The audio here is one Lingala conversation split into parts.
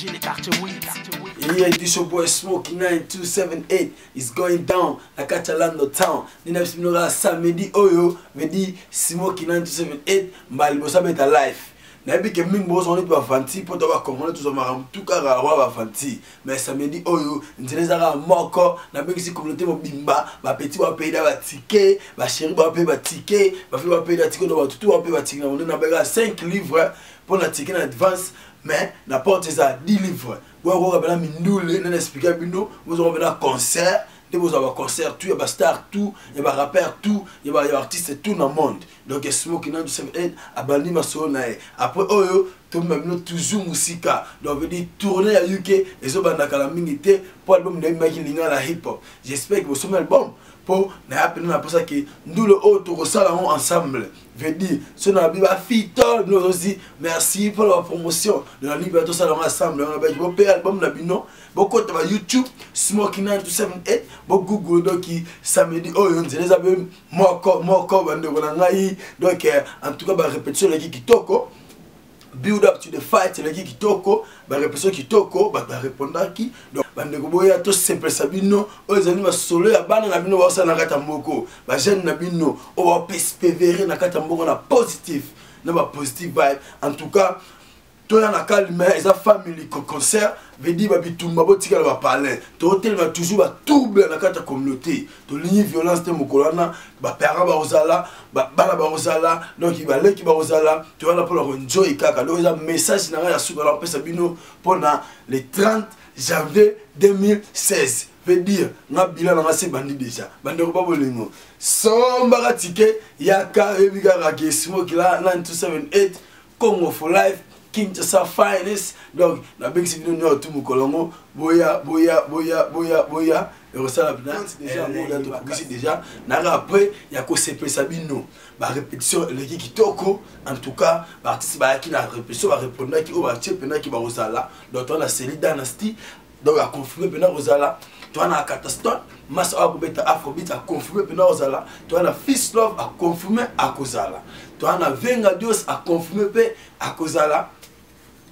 Élargis les quartiers 8. Yeah, this your boy Smokey 9278 is going down na kati ya London Town. Nina biso bino kaka samedi oyo vedi Smokey 9278 mbala liboso abeta live. Nayebi ke mingi bozwa neti bavanti mpo to bacongolais tozwa makambo tu kaka lokola bavanti, mais samedi oyo nzela eza kaka moko. Nabengisi communauté mobimba, bapeti bapeyida batike, basheri bape batike, bafi bapeyida batike, no bato tu bape batike na monene. Nabengaka 5 livres mpo na tike na advance, mais na porte eza 10 livres. Boyakoka mpena mindule nde na explike bino, bozwaka mpena concert nde bozwa baconcert tout ya bastar, tout ya barapper, tout ya baartiste, tout na monde. Donc Smoki 978 abandi masolo na ye. Après oyo tomema bino toujours mosika. Donc veut dire tournée ya UK ezobanda kala mingi te, mpo album na yebimaki linga na hip hop. J'espère ke bosomi album, mpo naya mpena naposaki ndule oyo tokosala yango ensemble. Veut dire so na bi bafitol bino ozozi merci mpona bapromotion. Donc nalingi mpenza tosala yango ensemble. Yango nabaki bope album na bino, bokota ba YouTube Smoki 9278, bogoogle. Donc samedi oyo nzela eza be moko moko, bandeko na ngai. Donc en tout cas barépétition eleki kitoko, build up to the fight eleki kitoko, barépétition kitoko, bato barépondaki. Donc bandeko, boya tosepelisa bino. Oyo ezali masolo ya bana na bino baosala na kati ya mboko, bajeune na bino oyo baopespevere na kati ya mboko na positif, na bapositive vibe. En tout cas toya na calme, eza family concert. Veut dire babitumba botikala bapalin, totelema toujours batrouble na kati ya communauté. Tolingi violence te. Mokolo wana baparent bakozala, bana bakozala, donc baleki bakozala, toyana mpona koenjoy kaka. Donc eza message na ngai ya suka na kopesa bino mpona le 30 janvier 2016. Veut dire nga bilan na nga se bandi déjà. Bandeko ba bolingo, sombaka tike, yaka. Oyebi kaka ke Smoki la 9278, Congo for life, Kinshasa finest. Donc nabengisi bino nyonso tu mokolo yango, boya, boya, boya, boya, boya. Ekosala déjà yango, tokokisi déjà naka après ya kosepelisa bino. Barépétition eleki kitoko. En tout cas baartiste bayaki na répétition, barépondaki oyo batie mpenaki bakozala. Donc toza na Seli Dynasty, donc aconfirme mpena kozala. Toza na Catastone Masa oyo akobeta afrobeat, aconfirme mpena kozala. Toza na Fils Love, aconfirme akozala. Toza na Venga Dios, aconfirme mpe akozala.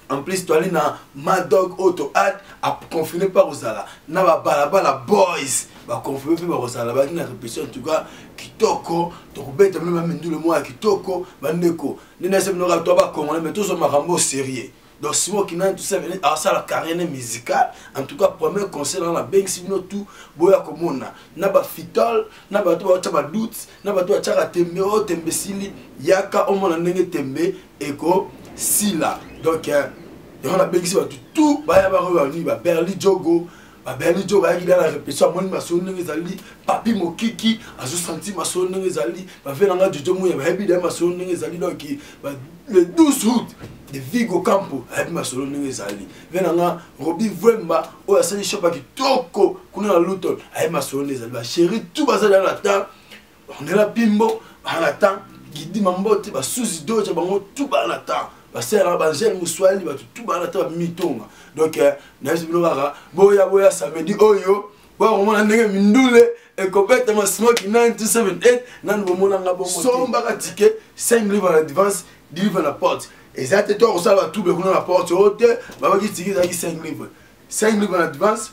En plus toali na Madog oyo to ad aconfirme mpe akozala, na babalabala boys baconfirme mpe bakozala. Bayaki na répétition, en tout cas kitoko. Tokobeta bino bamindule moko ya kitoko. Bandeko, nde nayesa bino kaka, to bacongolais, mais tozwa makambo sérieux. Donc Smoki 927 asala carrière musicale. En tout cas premier concert na nabengisi bino tout, boya komona na bafitol, na bato baotya badoute, na bato batiaka tembe. Oyo tembe esili, yaka omona ndenge tembe ekosila. Donc yango nabengisi bato tout baya. Bango banini, baberli jogo, baberli jogo bayaki da na répétition, amoni masolo ndenge ezali. Papi Mokiki azosanti masolo ndenge ezali. Bave nanga Jojo Muya bayebi da masolo ndenge ezali. Donc le 12 août de Vigo Campo ayebi masolo ndenge ezali. Ve nanga Robi Vwemba oyo asali shop ya kitoko kuna na Luton ayebi masolo ndenge ezali. Basheri tout bazali na temps, Ornela Pimbo baa na temps, Gidi Mambote, Basuzi Doja, bango tout baa na temps, basalaka bangele moswali, bato tout baa na temps, bamitonga. Donc nayebisi bino kaka, boya, boya samedi oyo, boya komona ndenge mindule ekobetama. Smoki 9278, nanu bomonanga bongo. Sombaka tike 5 livre na advance, 10 livre na porte. Eza te to akosala batrouble kuna na porte oyo te. Babaki tike ezalaki 5 livre, 5 livre na advance,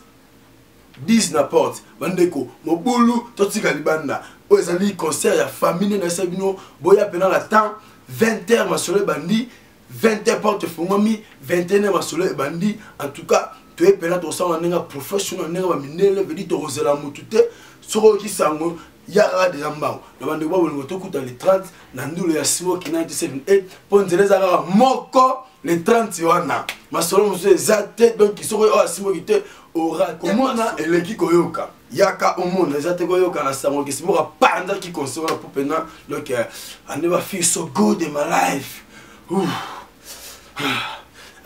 10 na porte. Bandeko, mobulu totika libanda. Oyo ezali concert ya famille. Nde nayesa bino, boya mpena na temps. 20 heures masolo ebandi, 20 heures porte efungwami, 21 heures masolo ebandi. En tout cas toye mpena, tokosala ndenge professionnel, ndenge bamindele. Vedi tokozela motu te. Soki oyoki sango, yakaka deja mbango. Na bandeko ba bolingo, tokuta le 30 na ndule ya Smoki 978, mpo nzela eza kaka moko. Le 30 wana masolo mosusu eza te. Donc soki oyo asimoki te, ora komona eleki koyoka. Yaka omona, eza te koyoka na sango ke Simoki apanzaki concert wana mpo mpena. Donc I never feel so good in my life. Ouh.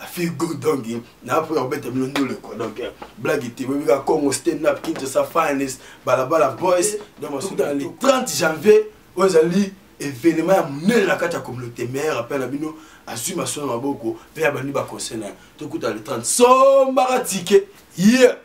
I feel good. Donc na mpo ya kobeta bino ndule quoi. Donc blague te, boyebi Congo stand up, Kinshasa finest, balabala boys. Donc tokutana le 30 janvier. Oyo ezali événement ya monene na kati ya communauté. Meilleur appel na bino azwi masolo na maboko mpe abandi baconseil na ye. Tokutana le 30, sombaka tike, yeah.